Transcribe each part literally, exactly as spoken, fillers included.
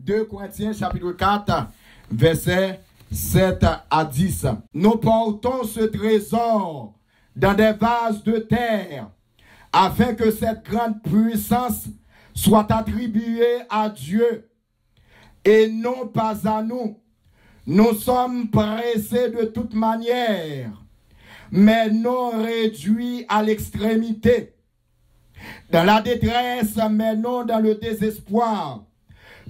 Deux Corinthiens chapitre quatre, versets sept à dix. Nous portons ce trésor dans des vases de terre, afin que cette grande puissance soit attribuée à Dieu et non pas à nous. Nous sommes pressés de toute manière, mais non réduits à l'extrémité. Dans la détresse, mais non dans le désespoir.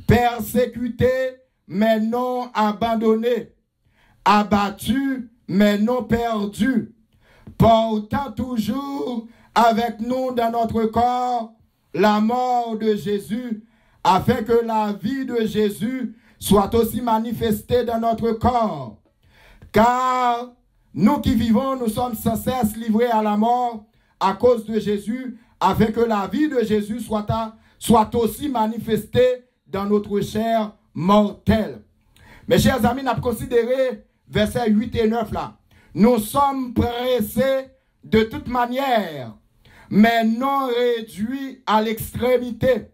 Persécutés, mais non abandonnés. Abattus, mais non perdus. Portant toujours avec nous dans notre corps la mort de Jésus, afin que la vie de Jésus soit aussi manifestée dans notre corps. Car nous qui vivons, nous sommes sans cesse livrés à la mort à cause de Jésus, afin que la vie de Jésus soit, à- soit aussi manifestée dans notre chair mortelle. Mes chers amis, n ap konsidere vèsè uit e nèf la. Nous sommes pressés de toute manière, mais non réduits à l'extrémité,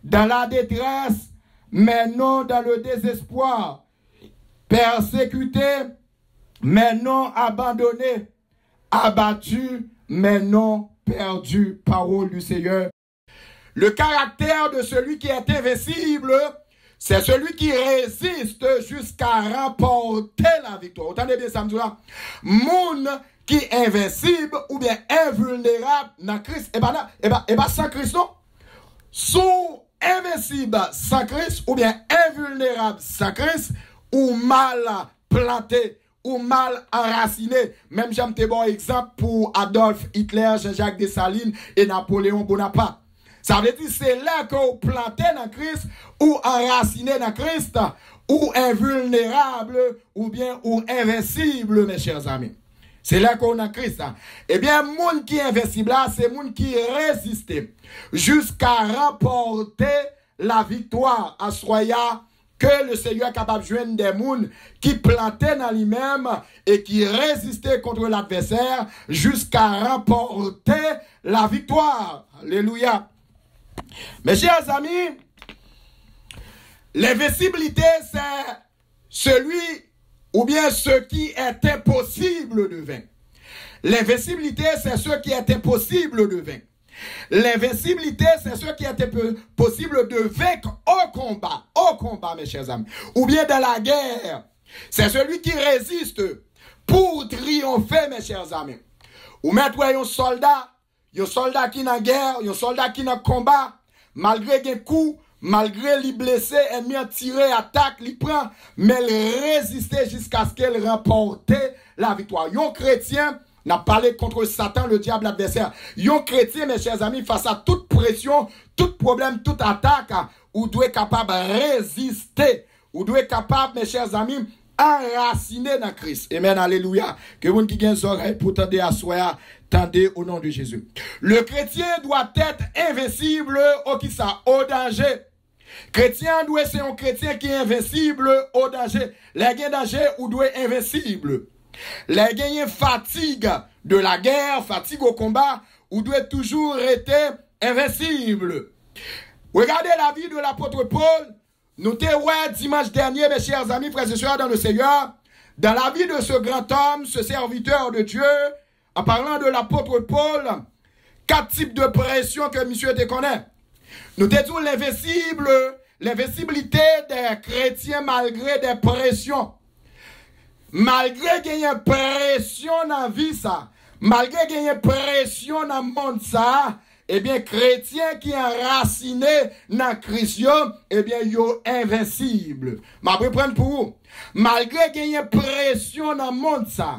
dans la détresse, mais non dans le désespoir, persécutés, mais non abandonnés, abattus, mais non perdus. Parole du Seigneur. Le caractère de celui qui est invincible, c'est celui qui résiste jusqu'à remporter la victoire. Ou tande byen sa m di w la? Moun ki envensib oubyen envilnerab nan Kris, e pa nan, e pa, e pa san Kris non. Si w envensib san Kris oubyen envilnerab san Kris, ou mal plante, ou mal anrasine. Menm jan m te ba w egzanp pou Adolf Hitler, Jean-Jacques Dessalines e Napoléon Bonaparte. Sa vle di, se lè ke w plante nan Kris, ou anrasine nan Kris, ou envilnerab, oubyen ou envensib, mes chers amis. Se lè ke w nan Kris la. Ebyen, moun ki envensib la, se moun ki reziste jiska ranpòte laviktwa. Aswè a, ke le Seigneur kapab jwenn de moun ki plante nan li menm e ki reziste kont ladvèsè jiska ranpòte laviktwa. Alelouya. Mes chers amis, l'invincibilité, c'est celui ou bien ce qui est impossible de vaincre. L'invincibilité, c'est ce qui est impossible de vaincre. L'invincibilité, c'est ce qui est impossible de vaincre au combat. Au combat, mes chers amis. Ou bien dans la guerre. C'est celui qui résiste pour triompher, mes chers amis. Ou mèt wè yon sòlda, yon sòlda ki nan gè, yon sòlda ki nan konba, malgre gen kou, malgre li blese, ènmi an tire, atak li pran, men l reziste jiskaske l ranpòte laviktwa. Yon kretyen, n ap pale kont Satan, le diable, l'adversaire. Yon kretyen, mes chers amis, fas a tout presyon, tout pwoblèm, tout atak, ou dwe kapab reziste. Ou dwe kapab, mes chers amis, anrasine nan Kris. Amen, alelouya. Ke moun ki gen zòrèy pou tande aswè a, tande au nom de Jésus. Le chrétien doit être invincible au kisa? Au danger. Kretyen an dwe se yon kretyen ki envensib o danje. Lè gen danje, ou dwe envensib. Lè genyen fatig de la guerre, fatig au combat, ou dwe toujou rete envensib. Regardez la vie de l'apôtre Paul. Nou te wè dimanche dernier, mes chers amis, frères et sœurs dans le Seigneur, dans la vie de ce grand homme, ce serviteur de Dieu, en parlant de l'apôtre Paul, kat tip de presyon ke misye te konnen. Nou te di w lenvensib, lenvensiblite de kretyen malgre de presyon. Malgre genyen presyon nan vi sa, malgre genyen presyon nan mond sa, ebyen, kretyen ki anrasine nan Kris yo, ebyen, yo envensib. M ap reprann pou ou. Malgre genyen presyon nan mond sa,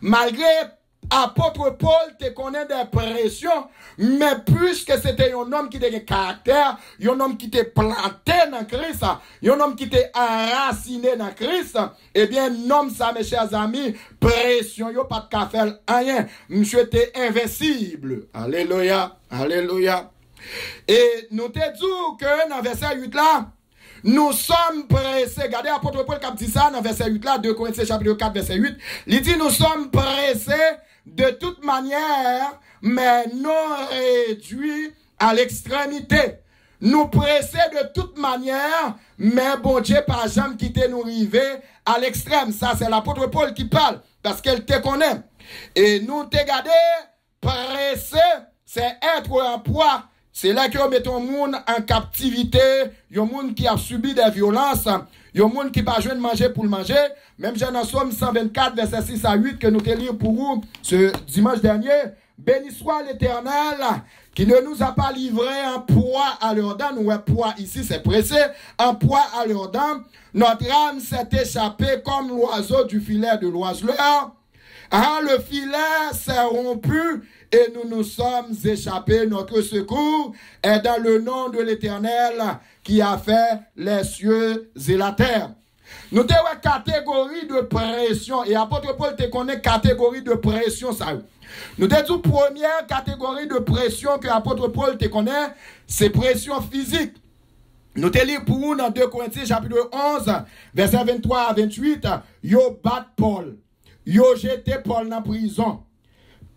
malgre apot Pòl te konnen de presyon, men piske se te yon nonm ki te gen karaktè, yon nonm ki te plante nan Kris, yon nonm ki te anrasine nan Kris, ebyen, nonm sa, mes chers amis, presyon yo pa t ka fè l anyen. Misye te envensib. Alelouya, alelouya. E nou te di w ke nan vèsè uit la, nous sommes pressés. Gade apot Pòl k ap di sa nan vèsè uit la, deux Corinthiens chapitre quatre, verset huit. Li di, nous sommes pressés de toute manière, mais non réduits à l'extrémité. Nou prese de tout manyè, men Bondye pa janm kite nou rive a lekstrèm. Sa, se lapot Pòl ki pale, paske l te konnen. E nou te gade, prese, se être en proie. Se lè ke yo mete yon moun an kaptivite, yon moun ki ap sibi de vyolans, yon moun ki pa jwenn manje pou l manje. Menm jan nan Sòm san vennkat, vèsè sis a uit, ke nou te li pou ou se dimanch dènye, Béni soit l'Éternel, qui ne nous a pas livrés en proie à leurs dents. Nou wè proie ici, c'est pressé. En proie à leurs dents, notre âme s'est échappée comme l'oiseau du filet de l'oiseleur. Ah, le filet s'est rompu et nous nous sommes échappés. Notre secours est dans le nom de l'Éternel qui a fait les cieux et la terre. Nou te wè kategori de presyon, e apot Pòl te konnen kategori de presyon sa yo. Nou te di w premyè kategori de presyon ke apot Pòl te konnen, se presyon fizik. Nou te li pou ou nan de Korentyen chapit onz, vèsè venntwa a venntuit, yo bat Pòl. Yo jete Pòl nan prizon.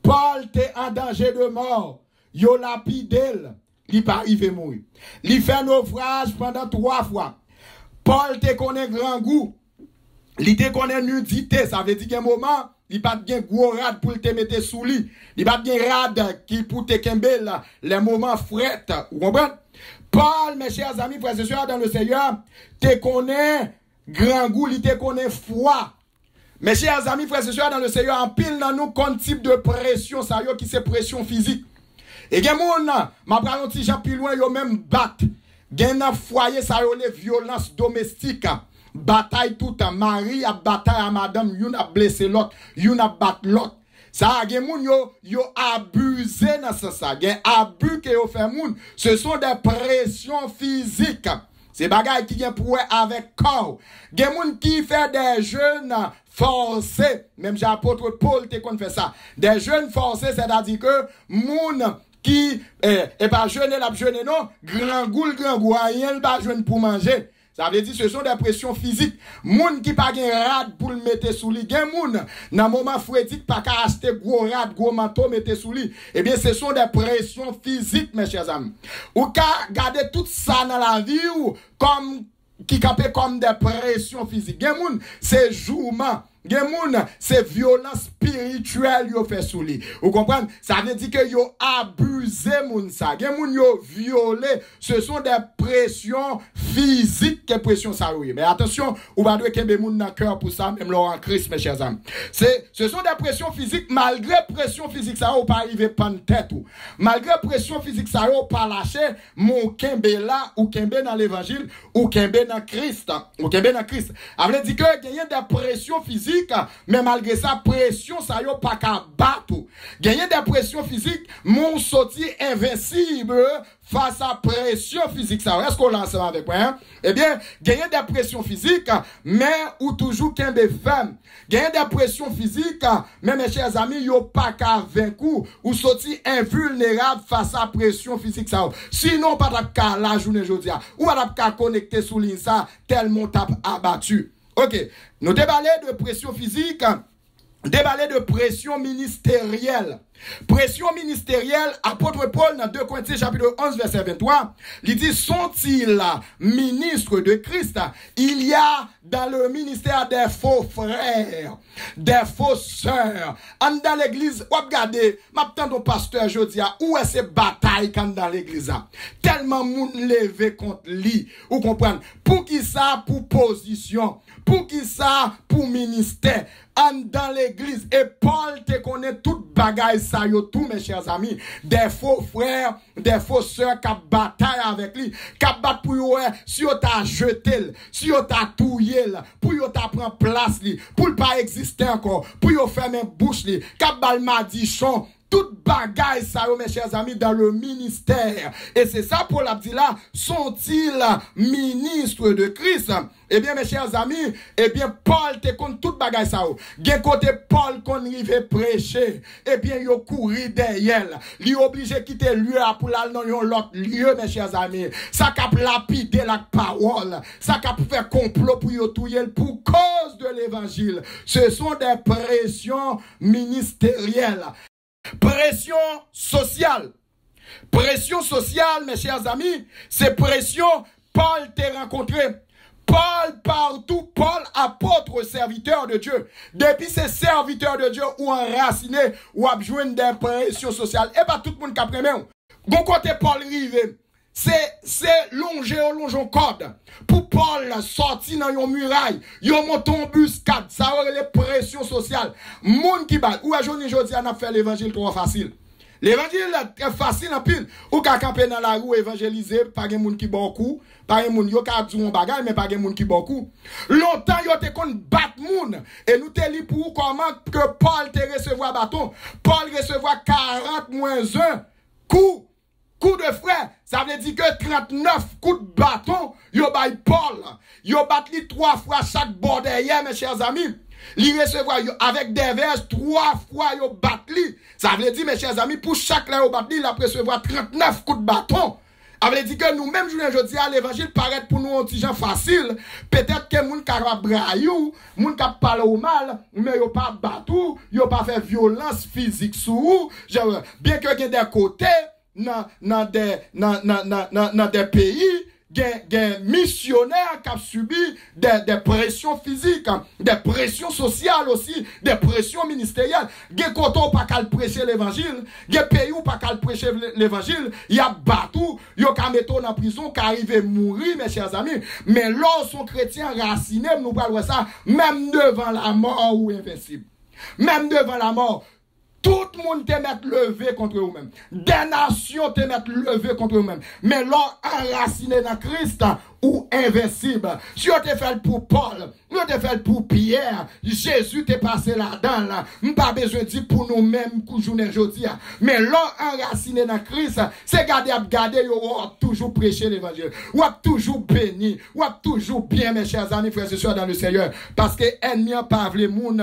Pòl te an danje de mò. Yo lapide l. Li pa rive mouri. Li fè novraj pandan twa fwa. Pòl te konnen grangou. Li te konnen nidite. Sa vle di gen moman, li pa t gen gwo rad pou l te mete sou li. Li pa t gen rad ki pou te kenbe l lè moman frèt. Ou konprann? Pòl, mes chers amis, frères et sœurs dans le Seigneur, te konnen grangou, li te konnen fwa. Mes chers amis, frères et sœurs dans le Seigneur, anpil nan nou konn tip de presyon sa yo ki se presyon fizik. E gen moun, m ap pral yon ti jan pi lwen, yo menm bat. Gen nan fwaye sa yo le vyolans domestik. Batay toutan. Mari ap batay a madanm, youn ap blese lòt, youn ap bat lòt. Sa a, gen moun yo, yo abize nan sans sa. Gen abi ke yo fè moun. Ce sont des pressions physiques. Se bagay ki gen pou wè avèk kò w. Gen moun ki fè de jèn fòse. Menm jan apot Pòl te konn fè sa. De jèn fòse, sètadi ke moun ki, eh, e pa jene l ap jene non, grangou l grangou, anyen l pa jwenn pou manje. Sa vle di, ce sont des pressions physiques. Moun ki pa gen rad pou l mete sou li. Gen moun, nan moman fredi, k pa ka achte gwo rad, gwo manto mete sou li. Ebyen, ce sont des pressions physiques, mes chers amis. Ou ka gade tout sa nan lavi w kòm, ki kanpe kòm de presyon fizik. Gen moun, se jouman. Gen moun, se vyolans espirityèl yo fè sou li. Ou konprann? Sa vle di ke yo abize moun sa. Gen moun yo vyole. Ce sont des pressions physiques ke presyon sa yo ye. Men atansyon, ou pa dwe kenbe moun nan kè w pou sa, menm lè w an Kris, mes chers amis. Se, ce sont des pressions physiques, malgre presyon fizik sa yo, ou pa rive pann tèt ou. Malgre presyon fizik sa yo, ou pa lache, men ou kenbe la, ou kenbe nan levanjil, ou kenbe nan Kris, ou kenbe nan Kris. A vle di ke genyen de presyon fizik, men malgre sa, presyon sa yo pa ka bat ou. Genyen de presyon fizik, men ou soti envensib fas a presyon fizik sa yo. Èske w la ansanm avèk mwen, en? Ebyen, genyen de presyon fizik, men ou toujou kenbe fèm. Genyen de presyon fizik, men mes chers amis, yo pa ka venk ou. Ou soti envilnerab fas a presyon fizik sa yo. Sinon, ou pa t ap ka la jounen jodi a. Ou pa t ap ka konekte sou liy sa, tèlman w t ap abati. Ok, nou te pale de presyon fizik, te pale de presyon ministeryèl. Presyon ministeryèl, apot Pòl nan de Korentyen chapit onz, vèsè venntwa, li di, sont-ils ministres de Christ? Il y a dans le ministère des faux frères, des fausses sœurs. Anndan legliz, w ap gade, m ap tande yon pastè jodi a, ou wè se batay k anndan legliz la. Tèlman moun leve kont li, ou konprann. Poukisa pou pozisyon? Poukisa pou ministè? Anndan legliz. E Pòl te konnen tout bagay sa yo tou, mes chers amis. Des faux frères, des fausses sœurs k ap batay avèk li, k ap bat pou yo wè si yo ta jete l, si yo ta touye l, pou yo ta pran plas li, pou l pa egziste ankò, pou yo fèmen bouch li, k ap ba l madichon. Tout bagay sa yo, mes chers amis, dans le ministère. E se sa Pòl ap di la, sont-ils ministres de Christ? Ebyen, mes chers amis, ebyen, Pòl te konn tout bagay sa yo. Gen kote Pòl konn rive preche, ebyen, yo kouri dèyè l. Li oblije kite lye a pou l al nan yon lòt lye, mes chers amis. Sa k ap lapide l ak pawòl, sa k ap fè konplo pou yo touye l pou koz de levanjil. Ce sont des pressions ministérielles. Presyon sosyal. Presyon sosyal, mes chers amis, se presyon Pòl te rankontre. Pòl partou, Pòl apôtre, serviteur de Dieu. Depi se serviteur de Dieu ou anrasine, w ap jwenn de presyon sosyal. E pa tout moun k ap renmen w. Gon kote Pòl rive, se se lonje yo lonje yon kòd pou Pòl sòti nan yon miray. Yo monte yon biskad, sa yo rele presyon sosyal. Moun ki bay, ou wè jounen jodi a n ap fè levanjil twò fasil. Levanjil trè fasil anpil. Ou ka kanpe nan lari, ou evanjelize, pa gen moun ki ba w kou, pa gen moun, yo ka di w yon bagay, men pa gen moun ki ba w kou. Lontan, yo te konn bat moun, e nou te li pou ou kòman ke Pòl te resevwa baton. Pòl resevwa karant mwens en kou, kou de frè. Sa vle di ke trannèf kout baton yo bay Pòl. Yo bat li twa fwa chak bò dèyè, mes chers amis. Li resevwa yo avèk de vèj, twa fwa yo bat li. Sa vle di, mes chers amis, pou chak lè yo bat li, l ap resevwa trannèf kout baton. Sa vle di ke nou menm jounen jodi a, levanjil parèt pou nou yon ti jan fasil. Petèt ke moun kapab rayi w, moun k ap pale w mal, men yo pa bat ou, yo pa fè vyolans fizik sou ou. Jan, byen ke gen de kote, nan, nan de, nan, nan, nan, nan, nan de peyi, gen, gen misyonè k ap sibi de, de presyon fizik, de presyon sosyal osi, de presyon ministeryèl. Gen kote w pa ka al preche levanjil, gen peyi w pa ka al preche le-, levanjil, y ap bat ou, yo ka mete w nan prizon, w ka rive mouri, mes chers amis. Men lè w se yon kretyen anrasine, nou pral wè sa, menm devan lamò, ou envensib. Menm devan lamò, tout moun te mèt leve kont ou menm. De nasyon te mèt leve kont ou menm. Men lè w anrasine nan Kris, ou envensib. Si yo te fè l pou Pòl, yo te fè l pou Pyè, Jezi te pase ladan l. M pa bezwen di pou nou menm kou jounen jodi a. Men lè w anrasine nan Kris, se gade y ap gade yo, w ap toujou preche levanjil. W ap toujou beni. W ap toujou byen, mes chers amis, frères et sœurs dans le Seigneur. Paske ènmi an pa vle moun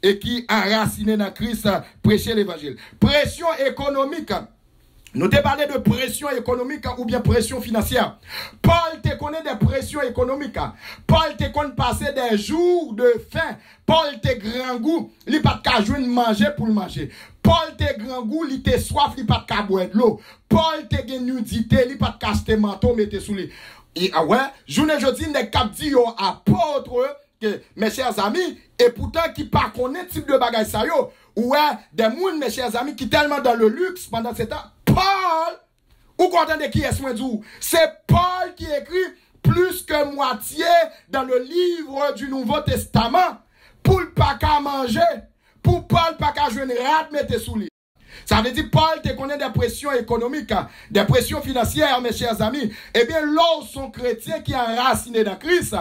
e ki anrasine nan Kris, preche levanjil. Presyon ekonomik. Nou te pale de presyon ekonomik oubyen presyon finansyè. Pòl te konnen de presyon ekonomik. Pòl te konn pase de jou de fen. Pòl te grangou, li pa t ka jwenn manje pou l manje. Pòl te grangou, li te swaf, li pa t ka bwè dlo. Pòl te gen nidite, li pa t ka achte manto mete sou li. E, a wè, jounen jodi, nèg k ap di yo apôtre, ke, mes chers amis, e poutan ki pa konnen tip de bagay sa yo, ou wè, de moun, mes chers amis, ki tèlman dans le luxe pendant ce temps. Pòl, ou konn tande kiyès mwen di w, se Pòl ki ekri plus que moitié dans le livre du Nouveau Testament, pou l pa ka manje, pou Pòl pa ka jwenn rad mete sou li. Sa vle di Pòl te konnen de presyon ekonomik, de presyon finansyè, mes chers amis. Ebyen, lè w se yon kretyen ki anrasine nan Kris,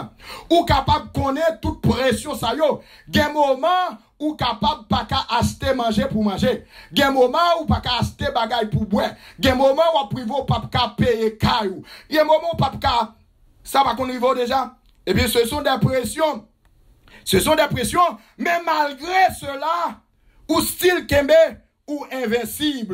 ou kapab konnen tout presyon sa yo. Gen moman, ou kapab pa ka achte manje pou manje. Gen moman, ou pa ka achte bagay pou bwè. Gen moman, w ap rive, ou p ap ka peye kay ou. Gen moman, ou p ap ka, sa pa konn rive w deja? Ebyen, ce sont des pressions. Ce sont des pressions, men malgre cela, ou still kenbe ou envensib.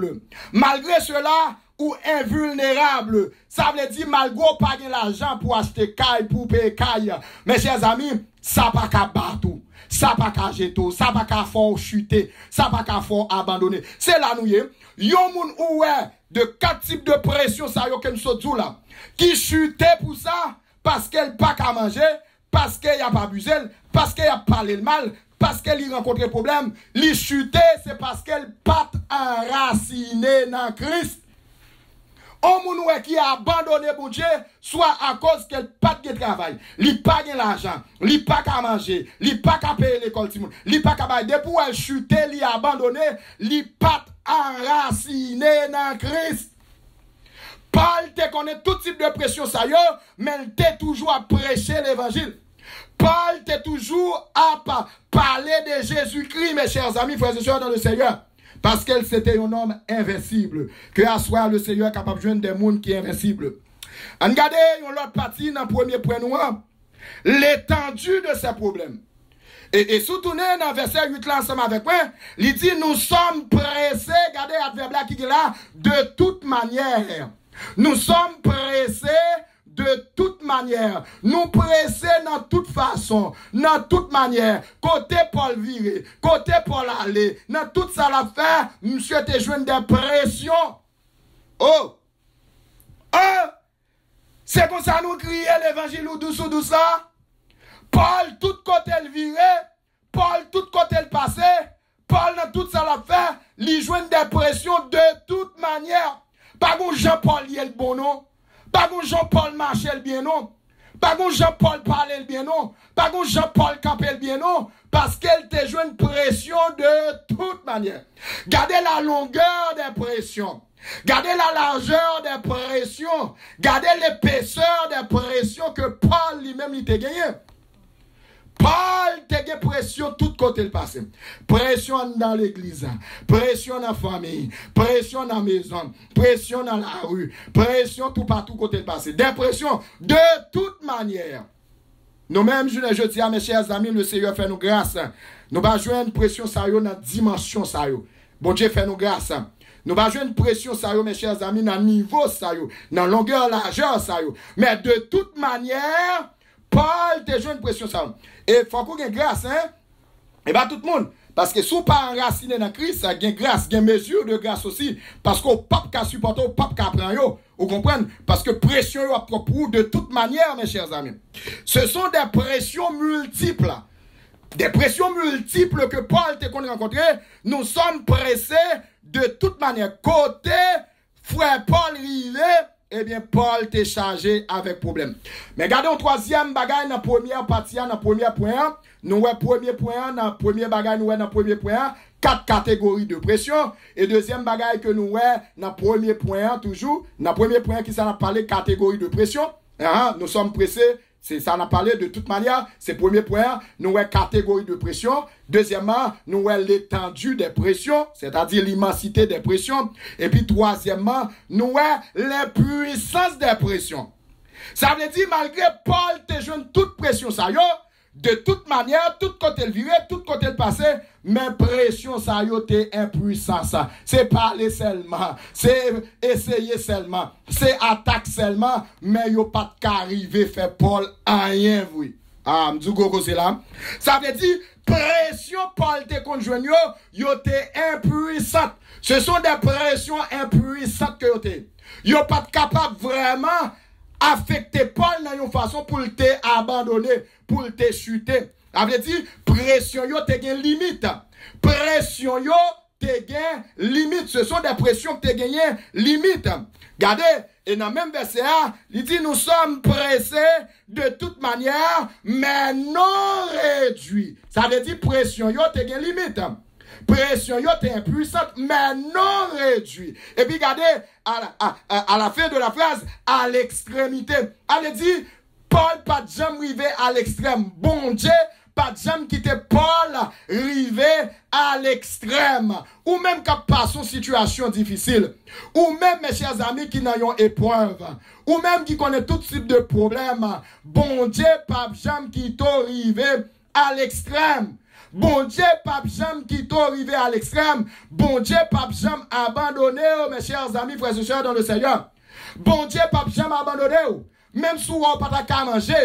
Malgre cela, ou envilnerab. Sa vle di, malgre w pa gen lajan pou achte kay, pou w peye kay, mes chers amis, sa pa ka bat ou. Sa pa ka jete w. Sa pa ka fè w chite. Sa pa ka fè w abandone. Se la nou ye. Yon moun ou wè de kat tip de presyon sa yo ke m sot di w la, ki chite pou sa, paske l pa ka manje, paske y ap abize l, paske y ap pale l mal, paske li rankontre pwoblèm, li chite, se paske l pa t anrasine nan Kris. On moun ou wè ki abandone Bondye, swa akoz ke l pa t gen travay, li pa gen lajan, li pa ka manje, li pa ka peye lekòl timoun, li pa ka bay, depi w wè l chite, li abandone, li pa t anrasine nan Kris. Pòl te konnen tout tip de presyon sa yo, men l te toujou ap preche levanjil. Pòl te toujou ap pale de Jezikri, mes chers amis, frères et sœurs dans le Seigneur, paske l se te yon nonm envensib. Ke aswè a, le Seigneur kapab jwenn de moun ki envensib. Ann gade yon lòt pati nan premye pwen nou an. L'étendue de ses problèmes. E, e si w tounen nan vèsè uit la ansanm avèk mwen, li di, nous sommes pressés, gade advèb la ki gen la, de toute manière. Nous sommes pressés de toute manière. Nou prese nan tout fason, nan tout manyè. Kote Pòl vire, kote Pòl ale, nan tout sa l ap fè, misye te jwenn de presyon. Oh! Oh! Se konsa nou kriye levanjil ou dous ou dous la? Pòl, tout kote l vire, Pòl, tout kote l pase, Pòl, nan tout sa l ap fè, li jwenn de presyon de tout manyè. Pa gon jan Pòl ye l bon non. Pa gon jan Pòl mache l byen non. Pa gon jan Pòl pale l byen non. Pa gon jan Pòl kanpe l byen non. Paske l te jwenn presyon de tout manyè. Gade la longè de presyon. Gade la lajè de presyon. Gade lepesè de presyon ke Pòl li menm li te genyen. Pòl te gen presyon tout kote l pase. Presyon anndan legliz la, presyon nan fanmi, presyon nan mezon, presyon nan lari, presyon toupatou kote l pase. De presyon de tout manyè. Nou menm, jounen jodi a, mes chers amis, le Seigneur fè nou gras. Nou pa jwenn presyon sa yo nan dimansyon sa yo. Bondye fè nou gras. Nou pa jwenn presyon sa yo, mes chers amis, nan nivo sa yo, nan longè, lajè sa yo. Men de tout manyè, Pòl te jwenn presyon sa yo. E fòk ou gen gras, en. E pa tout moun. Paske si w pa anrasinen nan Kris, gen gras, gen mezi de gras osi. Paske w p ap ka sipòte, w p ap ka pran yo. Ou konprann? Paske presyon yo ap twòp pou ou de tout manyè, mes chers amis. Ce sont des pressions multiples. Des pressions multiples que Paul te konn rankontre. Nous sommes pressés de toute manière. Kote frè Pòl rive, ebyen, Pòl te chaje avèk pwoblèm. Men gade yon twazyèm bagay nan premyè pati a, nan premyè pwen an. Nou wè premye pwen an, nan premye bagay nou wè nan premye pwen an, kat kategori de presyon. E dezyèm bagay ke nou wè nan premye pwen an toujou, nan premye pwen an, kisa n ap pale, kategori de presyon. Ahan, nous sommes pressés, se sa n ap pale de tout manyè, se premye pwen an, nou wè kategori de presyon. Dezyèmman, nou wè l'étendue des pressions, sètadi limansite de presyon. Epi twazyèmman, nou wè l'impuissance des pressions. Sa vle di, malgre Pòl te jwenn tout presyon sa yo, de tout manyè, tout kote l vire, tout kote l pase, men presyon sa yo te enpwisan. Se pale sèlman, se eseye sèlman, se atak sèlman, men yo pa t ka rive fè Pòl anyen vre. Ah, m di w gwo koze la. Sa vle di, presyon Pòl te konn jwenn yo, yo te enpwisan. Ce sont des pressions impuissantes ke yo te. Yo pa t kapab vrèman afekte Pòl nan yon fason pou l te abandone, pou l te chite. Sa vle di, presyon yo te gen limit. Presyon yo te gen limit. Ce sont des pressions ki te genyen limit. Gade, e nan menm vèsè a, li di, nous sommes pressés de toute manière, mais non réduits. Sa vle di, presyon yo te gen limit. Presyon yo te enpwisan, men non redui. Epi gade, à la, à, à, à la fin de la phrase, à l'extrémité. Sa vle di, Pòl pa t janm rive a lekstrèm. Bondye pa t janm kite Pòl rive a lekstrèm. Ou menm k ap pase yon sitiyasyon difisil, ou menm, mes chers amis, ki nan yon eprèv, ou menm ki konnen tout tip de pwoblèm, Bondye p ap janm kite w rive a lekstrèm. Bondye p ap janm kite w rive a lekstrèm. Bondye p ap janm abandone w, mes chers amis, frères et sœurs dans le Seigneur. Bondye p ap janm abandone w. Menm si w wè w pa ta ka manje,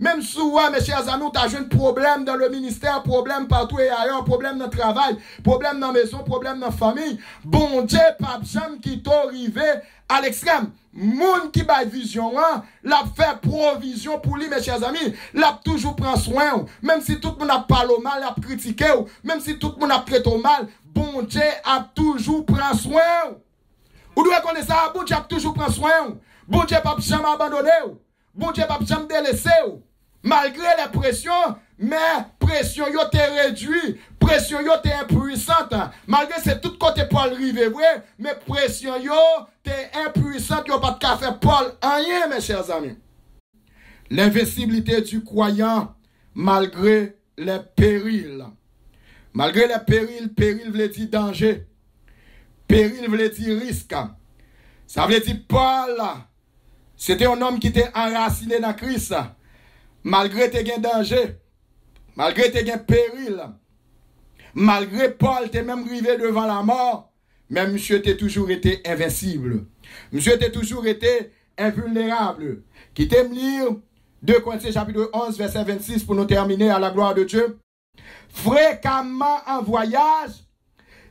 menm si w wè, mes chers amis, ou ta jwenn pwoblèm dans le ministère, pwoblèm partout et ailleurs, pwoblèm nan travay, pwoblèm nan mezon, pwoblèm nan fanmi, Bondye p ap janm kite w rive a lekstrèm. Moun ki bay vizyon an, l ap fè pwovizyon pou li, mes chers amis. L ap toujou pran swen w. Menm si tout moun ap pale w mal, ap kritike w, menm si tout moun ap trete w mal, Bondye ap toujou pran swen w. Ou dwe konnen sa, Bondye ap toujou pran swen w. Bondye p ap janm abandone w. Bondye p ap janm delese w. Malgre lè presyon, men presyon yo te redui, presyon yo te enpwisant. Malgre se tout kote Pòl rive vre, men presyon yo te enpwisant, yo pa t ka fè Pòl anyen, mes chers amis. L'invincibilité du croyant malgré les périls. Malgre lè peril, peril vle di danje. Peril vle di risk. Sa vle di Pòl, se te yon nonm ki te anrasine nan Kris. Malgre te gen danje, malgre te gen peril, malgre Pòl te menm rive devan lamò, men misye te toujou rete envensib. Misye te toujou rete envilnerab. Kite m li de Korentyen chapit onz, vèsè vennsis pou nou tèmine, à la gloire de Dieu. Frekamman an vwayaj,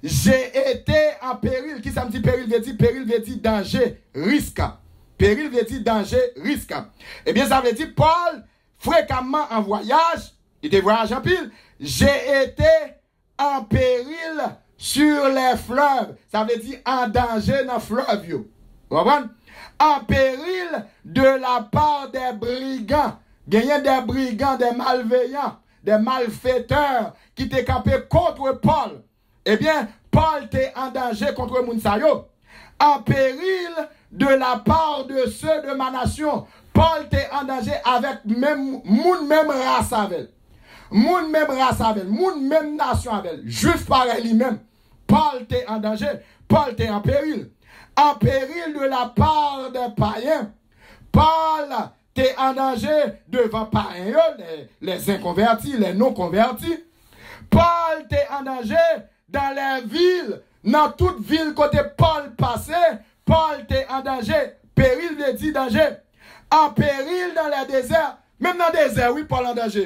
J'ai été en péril. Kisa m di peril vle di? Peril vle di danje, risk. Peril vle di danje, risk. Ebyen, sa vle di Pòl, frekamman an vwayaj, li te vwayaje anpil. J'ai été en péril sur les fleuves. Sa vle di an danje nan flèv yo. Ou konprann? En péril de la part des brigands. Genyen des brigands, des malveillants, des malfaiteurs ki te kanpe kont Pòl. Ebyen, Pòl te an danje kont moun sa yo. En péril de la part de ceux de ma nation. Pòl te an danje avèk menm moun, menm ras avè l. Moun menm ras avè l, moun menm nasyon avè l, jwif parèy li menm. Pòl te an danje, Pòl te an peril. En péril de la part des païens. Pòl te an danje devan payen yo, les, les inconvertis, les non convertis. Pòl te an danje dans les villes, nan tout vil kote Pòl pase, Pòl te an danje. Peril vle di danje. En péril dans les déserts. Menm nan dezè, wi, Pòl an danje.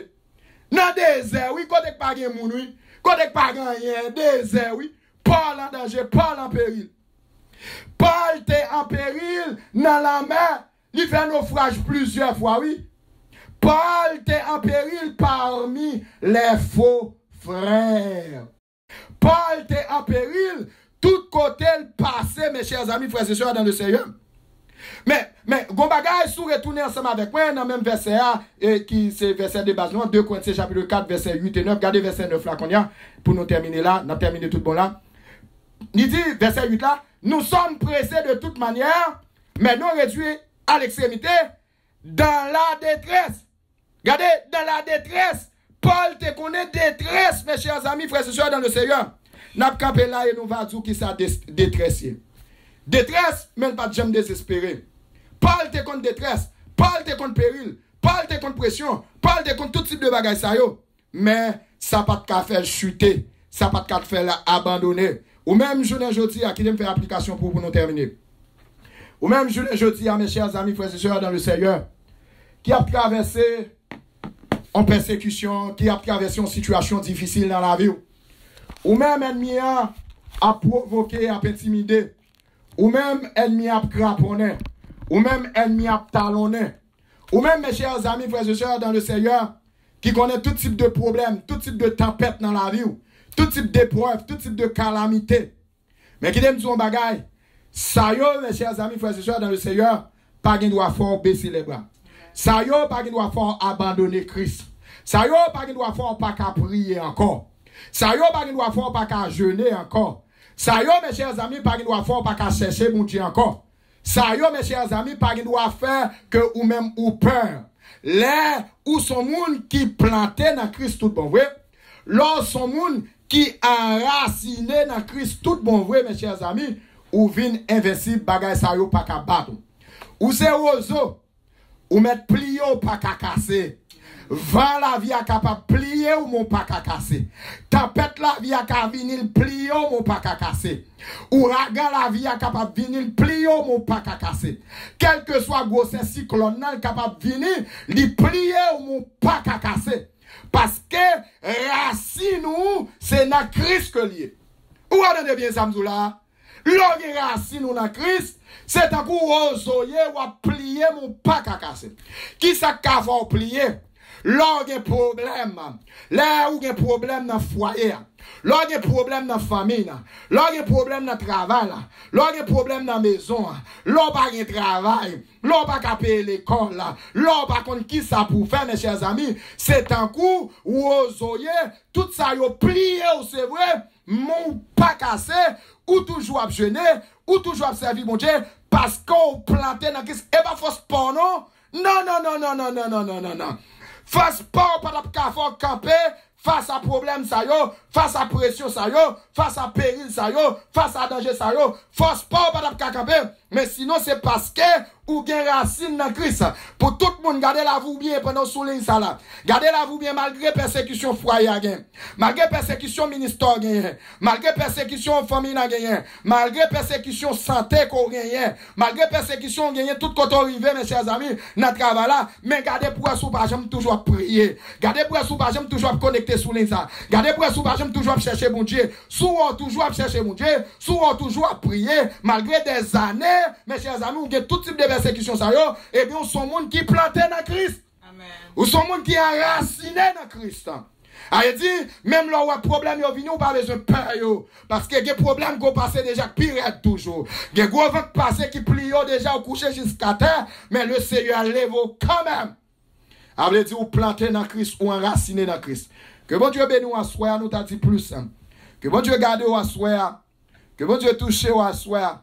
Nan dezè, wi, kote k pa gen moun, wi. Kote k pa gen anyen, dezè, wi. Pòl an danje, Pòl an peril. Pòl te an peril nan lanmè. Li fè nofraj plizyè fwa, wi. Pòl te an peril parmi les faux frères. Pòl te an peril tout kote l pase, mes chers amis, frères et sœurs dans le Seigneur. Men, men, gon bagay, si w retounen ansanm avèk mwen nan menm vèsè a, e ki se vèsè de baz nou an, de Korentyen chapit kat, vèsè uit e nèf. Gade vèsè nèf la kounye a, pou nou tèmine la, n ap tèmine tout bon la. Li di, vèsè uit la, nous sommes pressés de toute manière, mais non réduits à l'extrémité, dans la détresse. Gade, dans la détresse. Pòl te konnen detrès, mes chers amis, frères et sœurs dans le Seigneur. N ap kanpe la e nou va di w kisa des- detrès ye. Detrès, men l pa t janm dezespere. Pòl te konn detrès, Pòl te konn peril, Pòl te konn presyon, Pòl te konn tout tip de bagay sa yo. Men sa pa t ka fè l chite, sa pa t ka fè l abandone. Ou menm jounen jodi a, kite m fè aplikasyon pou, pou nou tèmine. Ou menm jounen jodi a, mes chers amis, frères et sœurs dans le Seigneur, ki ap travèse yon pèsekisyon, ki ap travèse yon sitiyasyon difisil nan lavi w. Ou menm ènmi an ap pwovoke, ap entimide. Ou menm ènmi an ap kraponnen. Ou menm ènmi an ap talonnen. Ou menm, mes chers amis, frères et sœurs dans le Seigneur, ki konnen tout tip de pwoblèm, tout tip de tanpèt nan lavi w, tout tip deprèv, tout tip de kalamite. Men kite m di w yon bagay, sa yo, mes chers amis, frères et sœurs dans le Seigneur, pa gen dwa fè w bese lè bra. Sa yo pa gen dwa fè w abandone Kris. Sa yo pa gen dwa fè w pa ka priye ankò. Sa yo pa gen dwa fè w pa ka jene ankò. Sa yo, mes chers amis, pa gen dwa fè w pa ka chèche Bondye ankò. Sa yo, mes chers amis, pa gen dwa fè ke ou menm ou pè. Lè ou s on moun ki plante nan Kris tout bon vre, lè w s on moun ki anrasine nan Kris tout bon vre, mes chers amis, ou vin envensib, bagay sa yo pa ka bat ou. Ou se wozo, ou mèt pliye, ou pa ka kase. Van lavi a kapab pliye w, men w pa ka kase. Tanpèt lavi a ka vini, l pliye w, men w pa ka kase. Ouragan lavi a kapab vini, l pliye w, men w pa ka kase. Kèlkeswa gwosè siklòn nan, l kapab vini, li pliye w, men w pa ka kase. Paske rasin ou, se nan Kris ke l ye. Ou a tande byen sa m di w la a? Lè w gen rasin ou nan Kris, se tankou wozo ye, w ap pliye, men w pa ka kase. Kisa k ka fè w pliye? Lè w gen pwoblèm, lè ou gen pwoblèm nan fwaye a, lè w gen pwoblèm nan fanmi an, lè w gen pwoblèm nan travay la, lè w gen pwoblèm nan mezon an, lè w pa gen travay, lè w pa ka peye lekòl la, lè w pa konn kisa pou w fè, mes chers amis, se tankou wozo ye, tout sa yo pliye w, se vre, men w pa kase, ou toujou ap jene, ou toujou ap sèvi Bondye, paske w plante nan Kris. E pa fòs pa w non. Non, non, non, non. Fòs pa w pa t ap ka fè w kanpe fas a pwoblèm sa yo, fas a presyon sa yo, fas a peril sa yo, fas a danje sa yo. Fòs pa w pa t ap ka kanpe. Men sinon, se paske Ou gen rasin nan Kris. Pou tout moun, gade lavi w byen pandan w sou liy sa la. Gade lavi w byen malgre pèsekisyon fwaye a gen. Malgre pèsekisyon ministè w genyen. Malgre pèsekisyon fanmi nan genyen. Malgre pèsekisyon sante ke w genyen. Malgre pèsekisyon w genyen tout kote w rive, mes chers amis, nan travay la. Men gade pou wè si w pa janm toujou ap priye. Gade pou wè si w pa janm toujou ap konekte sou liy sa. Gade pou wè si w pa janm toujou ap chèche Bondye. Si w wè w toujou ap chèche Bondye, si w wè w toujou ap priye, malgre dèzane, mes chers amis, ou gen tout tip de pèsekisyon sa yo, ebyen, ou se yon moun ki plante nan Kris. Ou se yon moun ki anrasine nan Kris. Sa vle di, menm lè w wè pwoblèm yo vini, ou pa bezwen pè yo. Paske gen pwoblèm ke w pase deja k pi rèd toujou. Gen gwo van k pase ki pliye w deja, ou kouche jiska tè, men le Seyè leve w kanmenm. Sa vle di ou plante nan Kris, ou anrasine nan Kris. Ke Bondye beni w aswè a, nou ta di plis. Ke Bondye gade w aswè a. Ke Bondye touche w aswè a.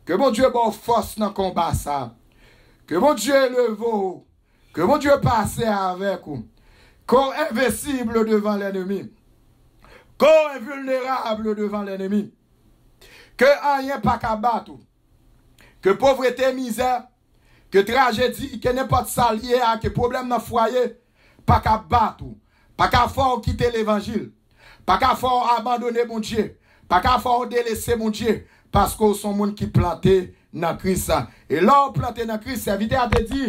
Ke Bondye ba w fòs nan konba sa. Ke Bondye leve w. Ke Bondye pase avèk ou. Ke w envensib devan lènmi. Ke w envilnerab devan lènmi. Ke anyen pa ka bat ou. Ke povrete, mizè, ke trajedi, ke nenpòt sa l ye a, ke pwoblèm nan fwaye, pa ka bat ou, pa ka fè w kite levanjil, pa ka fè w abandone Bondye, pa ka fè w delese Bondye, paske w se yon moun ki plante nan Kris. E lè w plante nan Kris, sèvitè a te di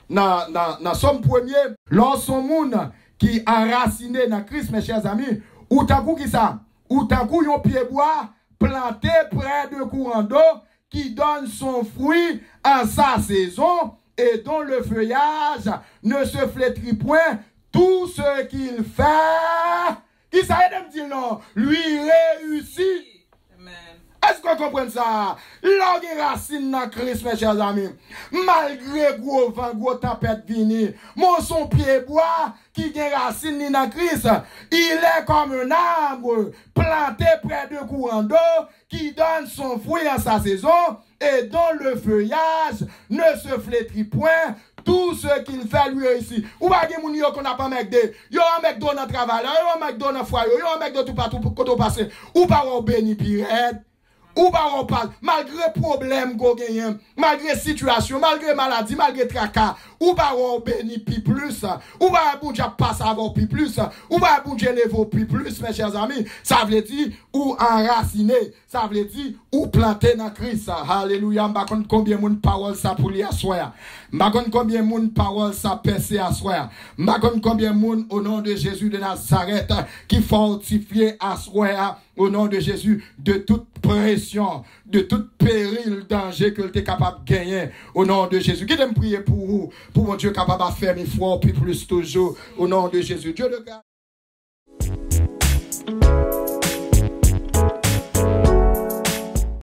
nan, nan, nan Sòm premye, lè w se yon moun ki anrasine nan Kris, mes chers amis, ou tankou kisa? Ou tankou yon pyebwa plante près de courant d'eau qui donne son fruit en sa saison et dont le feuillage ne se flétrit point, tout ce qu'il fait, kisa ede m di l non? Lui réussit. Èske w konprann sa? Lè w gen rasin nan Kris, mes chers amis, malgre gwo van, gwo tanpèt vini, men w se yon pyebwa ki gen rasin li nan Kris. Il est comme un arbre planté près de courant d'eau qui donne son fruit en sa saison et dont le feuillage ne se flétrit point, tout ce qu'il fait lui réussit. Ou pa gen moun yo konn ap anmègde. Yo anmègde w nan travay la, yo anmègde w nan fwaye, yo anmègde w toupatou kote w pase. Ou pa wè w beni pi rèd. Ou pa wè w pa, malgre pwoblèm ke w genyen, malgre sitiyasyon, malgre maladi, malgre traka, ou pa wè w beni pi plis. Ou pa wè Bondye ap pase avè w pi plis. Ou pa wè Bondye leve w pi plis, mes chers amis. Sa vle di, ou anrasine. Sa vle di, ou plante nan Kris. Alelouya. M pa konn konbyen moun pawòl sa pou li aswè a. M pa konn konbyen moun pawòl sa pèse aswè a. M pa konn konbyen moun, au nom de Jésus de Nazareth, ki fòtifye aswè a, au nom de Jésus, de tout presyon, de tout peril, danje ke l te kapab genyen, au nom de Jésus. Kite m priye pou ou, pou Bondye kapab afèmi fwa w pi plis toujou, au nom de Jésus. Dieu de grâce.